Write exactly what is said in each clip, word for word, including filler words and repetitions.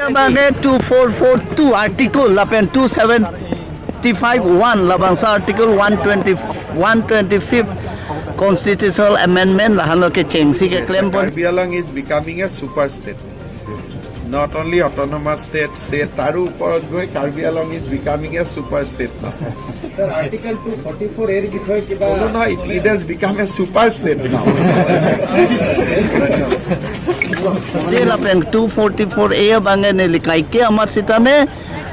Abangke two four four two article lapen two seventy-five one labangso article one twenty, one twenty-fifth constitutional amendment lahenlo kechengsi keklempon. Karbi Anglong is becoming a super state. Not only autonomous state, state, তাৰো ওপৰত গৈ Karbi Anglong is becoming a super state now. Sir, Article two forty-four A ৰ বিষয়ে কিবা No, no, no, it, it has become a super state now. Lapen two forty-four A abangke neli kaike amat sitame,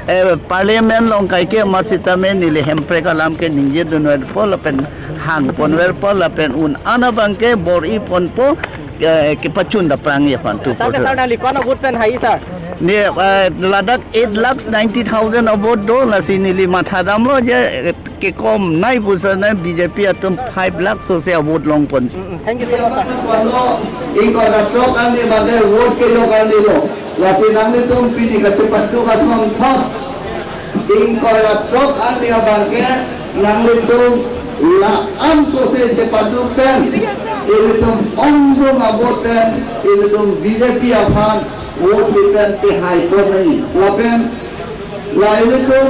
eh, Parliament along kaike amat sitame neli Hemprek alam ke ningjedunverpo lapen hangponverpo lapen un-an abangke bor-iponpo, eh, kepachun daprang aphan tu Sir, sir, neli ko-an a-vote pen hai, sir? Ne, eh, ladak eight lakhs ninety thousand a-vote do, lasi neli mathadamlo je, eh, kekom nai pusi na B J P atum five lakhs sose a-vote longpon. Mm, mm. Thank you so much, sir. Ingkoi ra throk arni abangke vote kejok arni lo. Lasi nanglitum pini kachepaduk asonthot. Ingkoi ra throk arni abangke nanglitum la-an sose chepaduk pen ilitum ongdung a-vote pen ilitum B J P aphan vote pen pehaiponji. Lapen la ilitum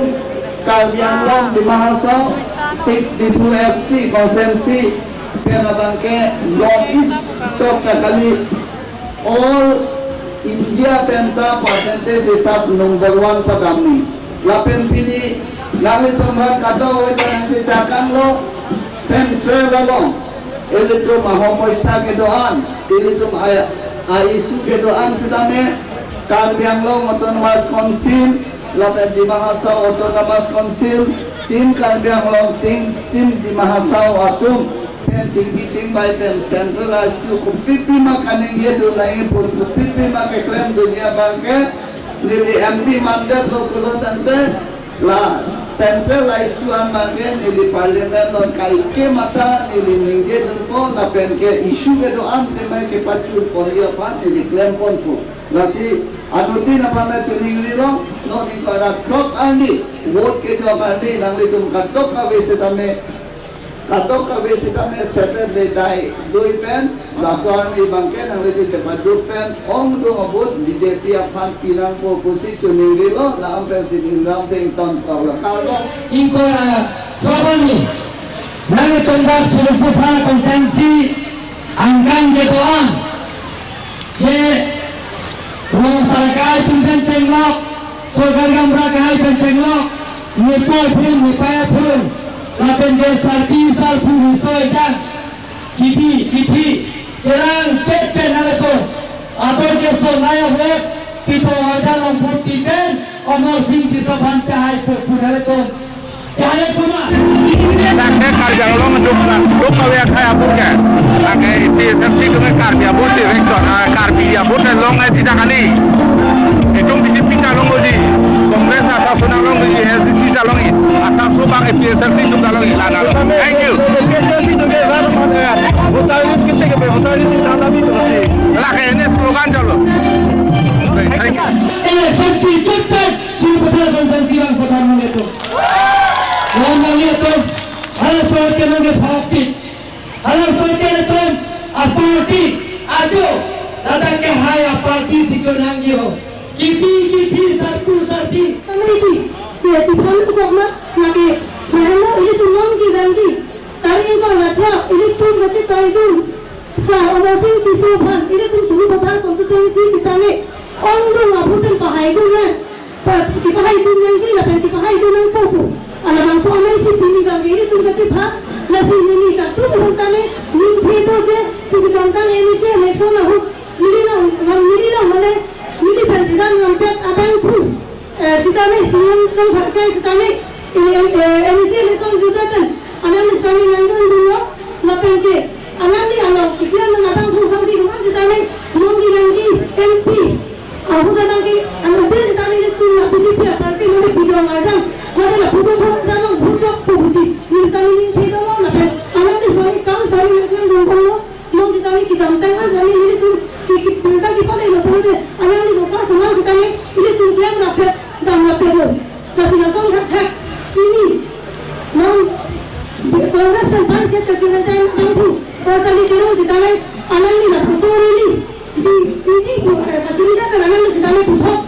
Karbi Anglong, Dima Hasao, six Diphu S T constituency pen abangke North East chok ta kali, all India penta percentage hisap number one padamji. Lapen pini nanglitum aphan kadokave ta nangchechak-anlo, central along ilitum ahomoisa kedo-an, ilitum a, a-issue kedo-an sitame Karbi Anglong Autonomous Council lapen Dima Hasao Autonomous Council, Team Karbi Anglong, Team, Team Dima Hasao atum pen chingki chingbai pen central issue kopipi ma kaningjedun nangji pu, kopipi ma keklemdunji abangke neli M P mandate lo pulo tangte la central issue an abangke neli Parliament along kaike amat ta neli ningjedunpo lapen ke issue kedo-an semai kepachunponji aphan neli klemponpo. Lasi anuttin aphan ta choningrilo, non ingkoi ra throk arni vote kejok arni nanglitum kadokave sitame, kadokave sitame settle de dai dui pen, laso arni abangke nanglitum chepaduk pen ongdung a-vote B J P aphan pinangpo pusi choningrilo, la-an pensi neli lam dengtam kau la karlo. Ingkoi ra throk arni nanglitum dak Sarupathar constituency angkang kedo-an, je rong sarkar atum pen chenglok, sorkar gaonbura akai pen chenglok, nepo aphurun, nepei aphurun, lapen ke sarpi sarpo riso ejang, kithi kithi cherangpet pen halatum ator keso nai a-vote, pito arjan long vote ti pen Amarsing Tisso aphan pehaipo pu halatum. Dak ke Karbi Anglong duk na, duk kave akhai apor ke. Dak ke A P H L C duk ke Karbi apor director, ah, Karbi apor ke long ai sita kali. Itum B J P ta longji, Congress asap so nanglongji, A I C C ta longji, asap so bang A P H L C duk ta longji, la ta long. Thank you. A P H L C duk ke ran mana ya? Voter list kecek ke, voter list ta ta bi tu si. Dak ke ini slogan chalo. Thank you. Election kichut pen Sarupathar constituency bang Pradhan Mantri atum. Pradhan Mantri atum, halaso ke nangkephapik. Halaso ke atum a-party ajo, ladak kehai a-party si chonangji ho. Kithi kithi sarpo sarpi. Kami di, si, si phan ko ma, lagi, lahenlo ilitum non ki rangki. Tari ko latwa, ilitum kachetaidun. Sir Amarsing Tisso aphan, ilitum Sarupathar constituency sitame ongdung a-vote pen pahaidun nang, pa, kepahaidun nangji lapen kepahaidun nangpo pu. Halabangso amei si pini abangke ilitum kachepha, lasi neli kadokave sitame ningthe do je, kedamtang M A C election ahut neli long, long neli long mane neli pen chedam lampet abang pu. Eh, sitame, senior long pharke sitame, eh, eh, M A C election juta pen, alangli sitame nangdun dunlo, lapen ke, alangli along, ikian nang abang pu kami rumah sitame, nong di nangji M P, ahut abangke, ano pen sitame ilitum la B J P a-party mane bidong arjan, mane la bidong arjan long bhut lok pu busi, neli sitame ningthe dolo lapen, alangli sitame kam sitame nangdun dunlo, non sitame kedamtang an sitame ilitum ke, ke, pirta kepale lo pute, alangli dokar saman sitame ilitum klem rapet, dam rapet lo. Lasi lason thakthak, pini, non, Congress pen parset kachiri time sangpu, Parsali Terang sitame, alangli la puso rili, di, di, di, pu, eh, kachiri da pen alangli sitame puthot.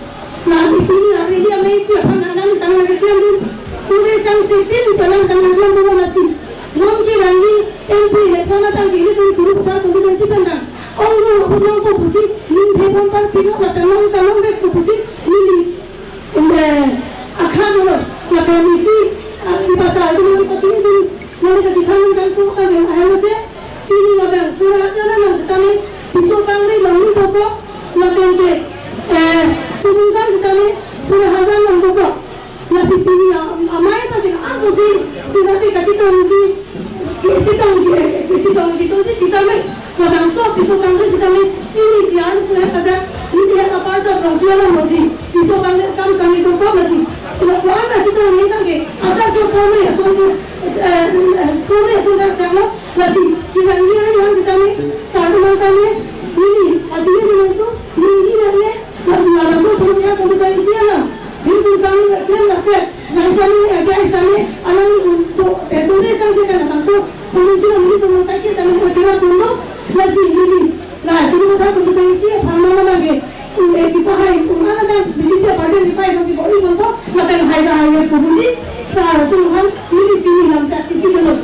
Neli pini lam chak si pidolo.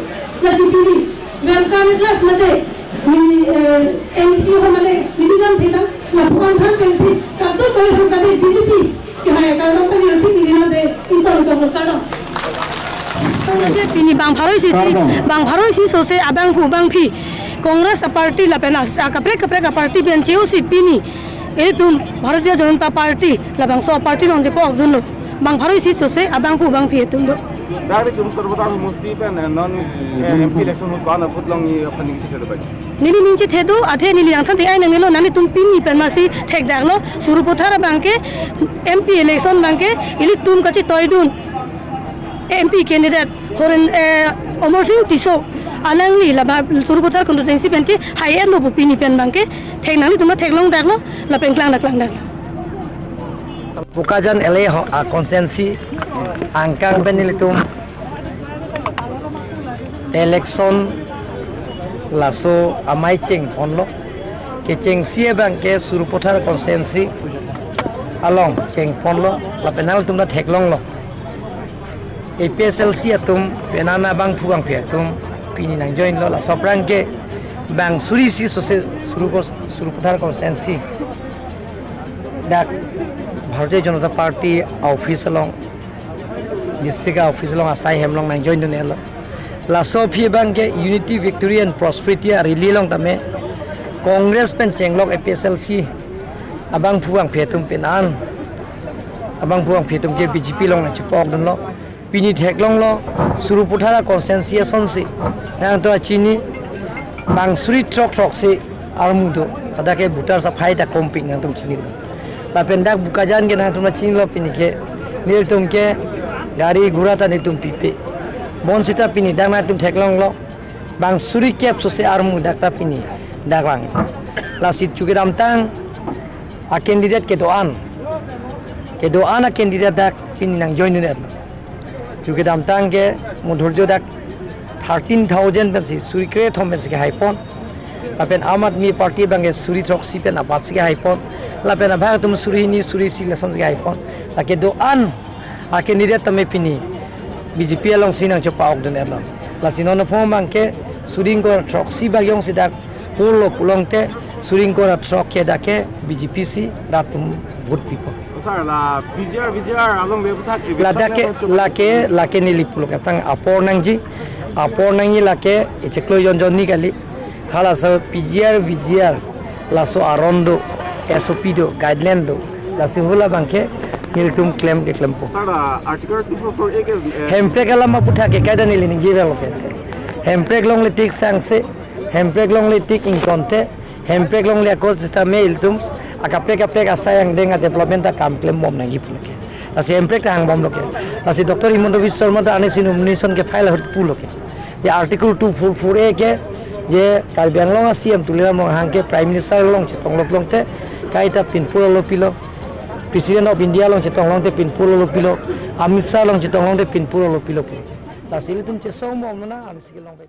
Lasi pini welcome address mate neli, eh, M C ho mane neli lam thekang lapu-an than pensi kato koi thang sabe B J P kehai karno kani rasi neli lam de intong intong karno. Pini bang pharo isi si, bang pharo isi sose abangphu bangphi Congress a party lapen a, a kaprek kaprek a party pen cheu si pini ilitum Bharatiya Janata Party labangso a party nong jepo okdunlo. Bang pharo isi sose abangphu bangphi atum do. Dari tum Sarupathar Homosti pen, eh, non, eh, M P election hut ko-an a vote longji aphan ning chethedo bai? Neli ning chethedo, athe neli nangthan te ai nanglo, nanglitum pini pen masi thekdaklo, Sarupathar abangke M P election abangke ilitum kachetoidun M P candidate Horen, eh, Amarsing Tisso alangli laba Sarupathar constituency penke hai-etlo pu pini pen abangke thek nanglitum theklongdaklo, lapen klangdak klangdak. Bokajan L A ho, a constituency angkang pen nelitum election laso amei chengponlo. Kechengsi abangke Sarupathar constituency along chengponlo. Lapen nanglitum ta theklonglo. A P H L C atum penang abangphu bangphi atum pini nang join lo. Laso aphrangke bang suri isi sose Sarupa-, Sarupathar constituency dak Bharatiya Janata Party office along, district office along asai hem along nang join dun-etlo. Laso aphi abangke Unity, Victory and Prosperity a rally along tame Congress pen chenglok A P H L C abangphu bangphi atum penang abangphu bangphi atum ke B J P along nang chepok dunlo. Pini theklonglo, Sarupathar constituency asonsi nangtum chini bang suri throk throksi armu do, hadak ke voter saphai ta kompik nangtum chinilo. Lapen dak Bokajan ke nangtum chinilo, pini ke nelitum ke gari gura ta nelitum pipe. Bonsita pini dak nangtum theklonglo, bang suri kep sose armu dak ta pini dak lang. Lasi chu kedamtang a candidate kedo-an, kedo-an a candidate dak pini nang join dun-et. Chu kedamtang ke mo dhorjo dak thirteen thousand pensi suri krethom pensi kehaipon. Lapen Aam Aadmi Party abangke suri throksi pen apatsi kehaipon. Lapen abang atum suri hini suri isi lason si kehaipon. Lake do-an a candidate tame pini B J P alongsi nang chepa-ok dun-etlo. Lasi non aphong abangke suri ingkoi ra throksi bak jongsi dak pulo pulote suri ingkoi ra throk ke dak ke B J P si rat atum vote pipo. Sir, la P G R, V G R along le puthak ke ladak ke, election lake, lake neli pulo ke aphrang apor nangji, apor nangji lake echeklo jon jon ni kali. Halaso P G R, V G R, laso aron do, S O P do, guideline do, lasi hula abangke nelitum klem ke klempo. Sir, la Article two four four A ke, eh, Hemprek alam aputhak ke kaida neli ningje lo ke. Hemprek longle tik sangse, Hemprek longle tik ingkonte, Hemprek longle akot sitame ilitum akaprek kaprek asai angdeng a-development ta kam klembom nangji pulo ke. Lasi Hemprek ta hangbomlo ke. Lasi Doctor Himanta Biswa Sarma ta ani si nomination ke file ahut pulo ke. Je Article two four four A ke, je Karbi Anglong a-C M Tuliram Ronghang ke Prime Minister along chetong lok longte, kaita pinpur lo pilo. President of India along chetong longte pinpur lo pilo. Amit Shah along chetong longte pinpur lo pilo. Lasi ilitum chesong bom na, ani si kelong pe.